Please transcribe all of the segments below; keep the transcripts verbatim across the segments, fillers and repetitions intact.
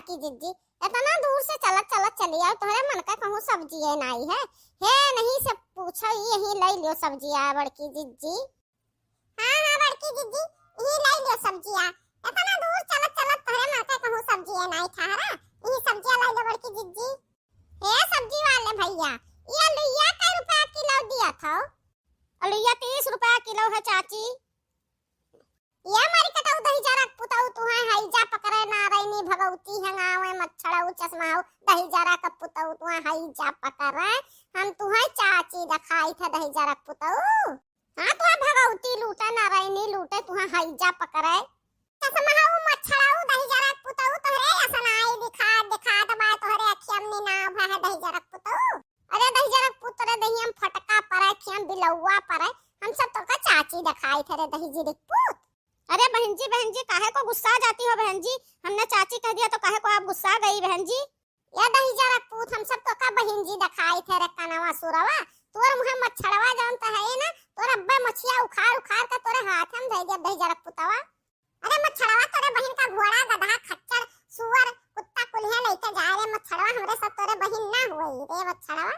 बड़की जिज्जी, इतना दूर से चलत चलत चली आयो, तोहरे मन का कहूँ सब्जिये नाई है। हे नहीं से पूछो, यही लई लियो सब्जिया बड़की जिज्जी। हाँ, हाँ, बड़की जिज्जी, यही लई लियो सब्जिया। इतना दूर चलत चलत तोहरे मन का कहूँ सब्जिये नाई ठहरा, यही सब्जिया लई लियो बड़की जिज्जी। हे सब्जी वाले भैया, ये अलुइया कै रुपया किलो दिया था? अलुइया तीस रुपया किलो है चाची। ये मारी कटाऊ दही जरा पुताऊ, तुहैं हैजा पकड़े नारैनी भगवती है गावे मच्छड़ऊ चश्माऊ, दही जरा का पुताऊ तुहैं हैजा पकड़े। हम तुहैं चाची देखाई थे दही जरा पुताऊ। हाँ, तुहैं भगवती लूटे नारैनी लूटे, तुहैं हैजा पकड़े। चश्माऊ मच्छड़ऊ दही जरा पुताऊ, तोहरे असनाई दिखा, दिखा दबा, तोहरे अखियम नी ना भा है दही जरा पुताऊ। अरे दही जरा पुत, रे दहियम फटका परे, खियम बिलौवा परे, हम सब तोका चाची देखाई थे रे दही जरा पुत। अरे बहन जी, बहन जी, काहे को गुस्सा जाती हो बहन जी? हमने चाची कह दिया तो काहे को आप गुस्सा गई बहन जी? या दही जरा पूत, हम सब तोका बहिन जी देखाई थे रे कनवा सुरवा। तोर मुँह मच्छड़वा जौन त है ना, तोर अब्बे मछिया उखाड़ उखाड़ के तोरे हाथ हम धई दिया दही जरा पुतवा। अरे मच्छड़वा, तोरे बहिन का घोड़ा, गधा, खच्चर, सुअर, कुत्ता कुल्हे लेके जाए रे मच्छड़वा, हमरे सब तोरे बहिन ना हुई रे मच्छड़वा।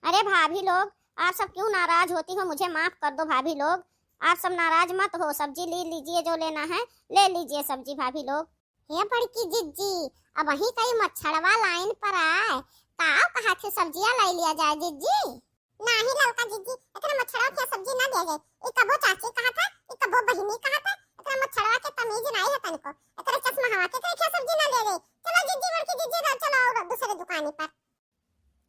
अरे भाभी लोग, आप सब क्यों नाराज होती हो? मुझे माफ कर दो भाभी लोग, आप सब नाराज मत हो। सब्जी ले लीजिए, जो लेना है ले लीजिए सब्जी भाभी लोग। हे बड़की जिज्जी, अबहीं कई मच्छड़वा लाइन पर आए, का कहा थे सब्जिया लाई लिया जाए जिज्जी? नाही ललका जिज्जी, एकरा मच्छड़वा के सब्जी ना दिया जाए। ई कबो चाची कहा था, ई कबो बहिनी कहा था, एकरा मच्छड़वा के तमीज नाही है तनको। एकरा चश्मा हवा के, एकरा के सब्जी ना ले ले। चलो जिज्जी, बड़की जिज्जी, चलो और दूसरे दुकानी पर।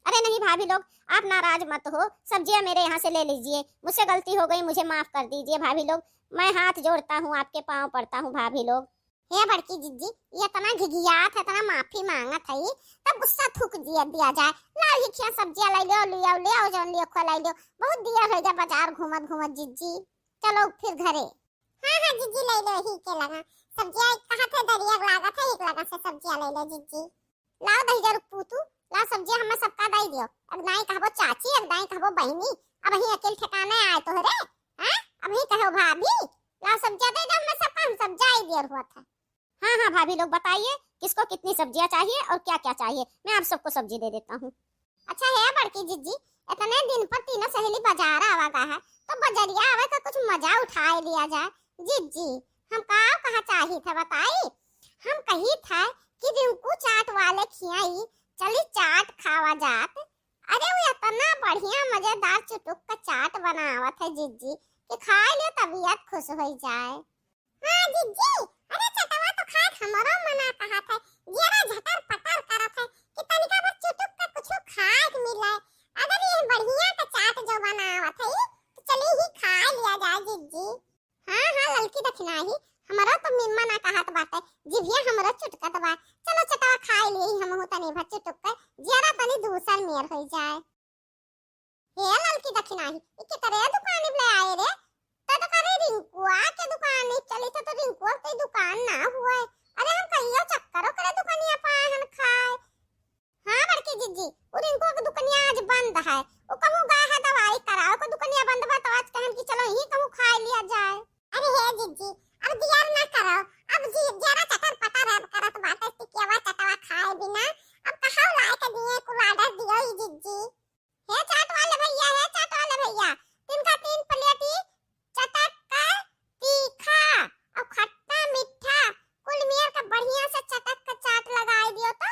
अरे नहीं भाभी लोग, आप नाराज मत हो, सब्जियां मेरे यहाँ से ले लीजिए। मुझसे गलती हो गई, मुझे माफ कर दीजिए भाभी लोग। मैं हाथ जोड़ता हूँ, आपके पाँव पड़ता हूँ भाभी लोग। हे बड़की जिज्जी, ये इतना घिघियात है, इतना माफी मांगत है, तब गुस्सा थूक दिया, दिया जाए। लाओ ही खिया सब्जियां लाई लियो, लियो, लियो, जौन लियो खो लाई लियो। बहुत दिया हो गया बाजार घूमत घूमत जिज्जी। चलो फिर घरे। हाँ, हाँ, जिज्जी, ले लो, ही के लगा। सब्जियां कहाँ थे, दरिया लागत है, एक लगा से सब्जियां ले लो, जिज्जी। लाओ दही जरा पूतू, लाओ सब्जियां हमें सबका दाई दियो। एक दाई कहबो चाची, एक दाई कहबो बहिनी। अबहीं अकेल ठिकाने आए तोहरे, हाँ? अबहीं कहो भाभी, लाओ सब्जियां दे दो हमें सबका, हम सब जाई दियर हुआ था। हाँ, हाँ, भाभी लोग बताइए, किसको कितनी सब्जियां चाहिए और क्या क्या चाहिए, मैं आप सबको सब्जी दे देता हूँ। अच्छा हे बड़की जिज्जी, इतने दिन पर तीनों सहेली बाजार आवा गा है, तो बजरिया आवे का कुछ मजा उठाए लिया जाए। जिज्जी, हम का कहा चाही था बताई? हम कही था कि रिंकू चाट वाले खियाई, चली चाट खावा जात। अरे वो इतना बढ़िया मजेदार चुटुक का चाट बनावत है जिज्जी कि खाए ले तबीयत खुश हो जाए। हाँ जिज्जी, अरे चटवा तो खाए हमरो मना कहा था, जियरा झटर पटर करत है कि तनिका भर चुटुक का कुछ खाए के मिले। अगर ये बढ़िया का चाट जो बनावत है, तो चली ही खा लिया जाए जिज्जी। हाँ, हाँ, ललकी दखिनाही, हमरा तो मिम्मा ना कहत बाटे, जिभिया हमरा चुटकत बा। चलो चटवा खाए लिए हमहू तनी भर चुटुक के, जियरा तनी दूसर मेर होई जाए। हे ललकी दखिनाही, ई के तरे दुकान ले आए रे? त तो करे रिंकुआ के दुकान नहीं चली, तो, तो रिंकुआ के दुकान ना हुए। अरे हम कहियो चक्करो करे दुकानिया पाए हन खाए। हाँ बड़की जिज्जी, उ रिंकू के दुकनिया आज बंद है। उ कहूँ गा है दवाई कराओ, को दुकनिया बंद बा, तो आज कहन कि चलो यहीं कहूँ खाए लिया जाए। अरे हे जिज्जी, अब दियर ना करो, अब जी जरा चटर पटर अब करत बाटे, टिकियावा चटवा खाए बिना, अब कहाँ लाए के दिए कुल order दियो ही जिज्जी। हे चाट वाले भैया, हे चाट वाले भैया, तीन का तीन प्लेटी चटक का तीखा और खट्टा मीठा कुल मियर का बढ़िया से चटक का चाट लगाए दियो तो।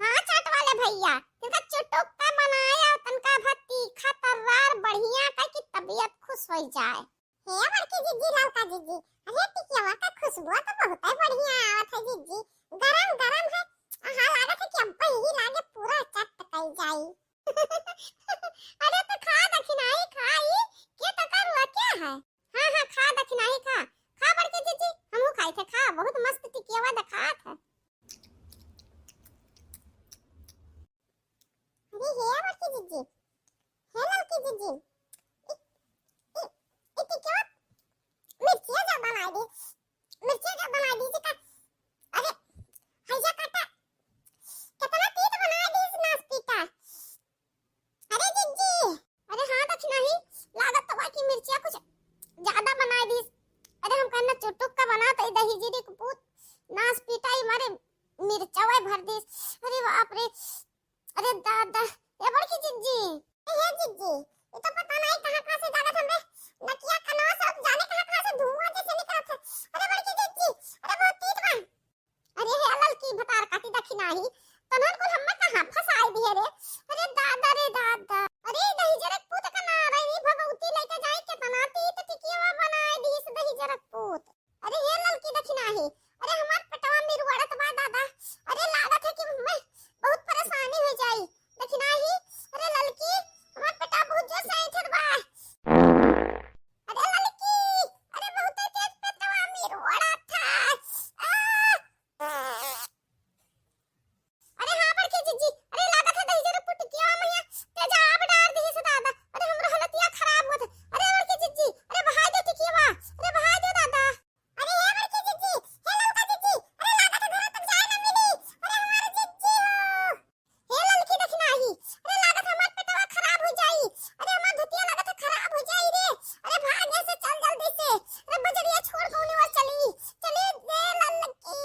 हाँ चाट वाले भैया, तनका चुटुक का बनाया, तनका भर तीखा तर्रार बढ़िया का कि तबीयत खुश हो जाए। हे बड़की जिज्जी, ललका जिज्जी, अरे टिकियावा का खुशबू तो बहुत ही बढ़िया आवत है जिज्जी, गरम गरम है। हाँ लागत है कि अब यही लागे पूरा चट कई जाई। अरे तो खा दखिनाही खाई, के तो करुआ क्या है? हाँ, हाँ, खा दखिनाही खा। खा बड़की जिज्जी, हमहू खाई थे, खा, बहुत मस्त टिकियावा देखात है। अरे हे बड़की जिज्जी, हे ललकी जिज्जी, इ, इ, इ टिकियावा मिर्चिया ज्यादा बनाई दी, मिर्चिया ज्यादा बनाई दी जी का। अरे मिर्चवा भर दिस। अरे बाप रे, अरे दादा, ए बड़की जिज्जी, ए हे जिज्जी, ये तो पता नहीं कहाँ कहाँ से जागत हमरे नकिया कनवा सब जाने कहाँ कहाँ से धुआं जैसे निकलत है। अरे बड़की जिज्जी, अरे बहुत तीत बा। अरे हे ललकी भतार काटी दखिनाही, तनहन कुल हम्मे कहाँ फंसाई दिहे रे। अरे दादा रे दादा, अरे दहिजरक पूत का ना रही भगवती लेके जाई, केतना तीत टिकिया बनाए दिस दहिजरक पूत। अरे हे ललकी दखिनाही, अरे हमार पेटवा मिरुआड़त बा दादा। अरे लागत है कि मैं बहुत परेशानी हो जाई। दखिनाही, अरे ललकी, हमार पेटवा बहुत जोर से ऐंठत बा। अरे ललकी, अरे बहुत तेज पेटवा मिरुआड़त है। आ! अरे हाँ बड़की जिज्जी, अरे लागत है दहिजरक पूत टिकिया मैया तेजाब डार दिहिस दादा। अरे हमरो हालतिया खराब होत है। अरे बड़की जिज्जी, अरे बहाई दे टिकिया, अरे बहाई दे दादा। अरे हे बड़की जिज्जी, हे ललका जिज्जी, अरे लागत है घरा तक जाए न मिली। अरे हमार जिज्जी हो। हे ललकी दखिनाही, अरे लागत हमार पेटवा खराब हो जाई। अरे हमार धुतिया लागत है खराब हो जाई रे। अरे भाग यहाँ से, चल जल्दी से। अरे बजरिया छोड़ कौनी ओर चली। चली रे ललकी।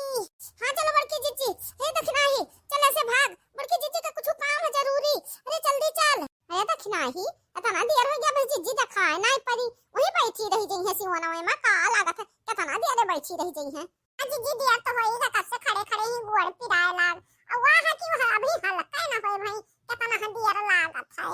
हाँ चलो बड़की जिज्जी, हे दखिनाही, चल ऐसे भाग। बड़की जिज्जी का कुछ काम है जरूरी। अरे जल्दी चल। अरे दखिनाही, इतना देर हो गया बस जिज्जी देखाए नाई परी। वहीं बैठी रही जइहैं सिवनवे में, का लागत है कितना देर बैठी रही जइहैं। आ जिज्जी देर तो होई गा, कब से खड़े खड़े ही गोड़ पिराए लाग। आ वह है कि वह अभी हल्का ना होए भाई, कितना देर लागत है।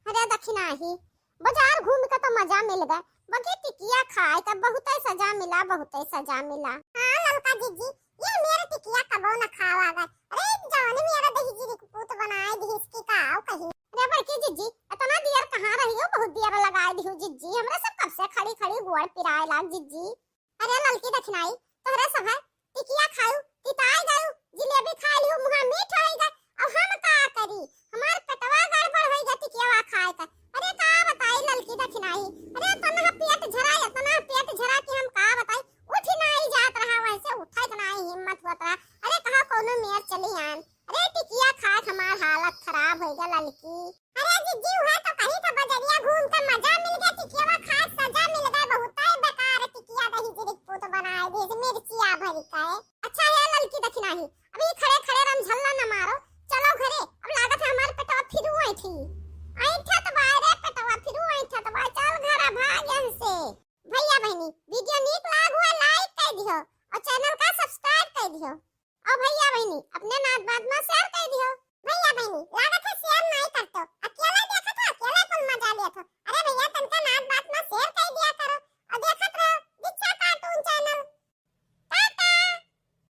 अरे दखिनाही, बाजार घूम के तो मजा मिल गए, बाकी टिकिया खाए का बहुते सजा मिला, बहुते सजा मिला। हाँ ललका जिज्जी, ये मेरा टिकिया कबो न खावा गए। अरे जौन मेरा दहिजरक पूत बनाए दिहिस की का कही। अरे बड़की जिज्जी, इतना देर कहाँ रही हो, बहुत देर लगाए दिहु जिज्जी, हमरा सब कब से खड़ी खड़ी गोड़ पिराए लाग जिज्जी। अरे ललकी दखिनाही, तोहरा सब है टिकिया खायू, तिताई गयू, जिलेबी खाए लिहू, मुहा मीठ होई गए। अब हम का करी, हमार पेटवा गड़बड़ होई गए टिकिया खाए का। अरे का बताई ललकी दखिनाही, अरे इतना पेट झरा, इतना पेट झरा कि हम का बताई, उठ नाई जात रहा, वैसे उठत नाई हिम्मत होत रहा। अरे कहा कोनो मेर चली आन, अरे टिकिया खाए के हमार हालत खराब होई गए ललकी। अरे जिज्जी, उहे तो कही था, बजरिया घूम के मजा मिल गया, टिकिया खाए सजा मिल गए, बहुत ही बेकार टिकिया दहिजरक पूत बनाए दिहिस मिर्चिया भरी के। अच्छा हे ललकी दखिनाही, अभी खड़े खड़े रमझल्ला न मारो, चलो घरे, अब लागत है हमार पेटवा फिरू ऐंठी। ऐंठत बा रे पेटवा, फिरू ऐंठत बा, चल घरा भाग यहाँ से। भैया बहनी, video नीक लाग हुआ like कर दिहो और channel का subscribe कर दिहो। और भैया बहनी, अपने नात बात में share कर दिहो। भैया बहनी, लागत है share नहीं करतो, अकेला देखत हो, अकेला कुल मजा लेत हो। अरे भैया, तनका नात बात में share कर दिया करो और देखत रहो दीक्षा cartoon channel।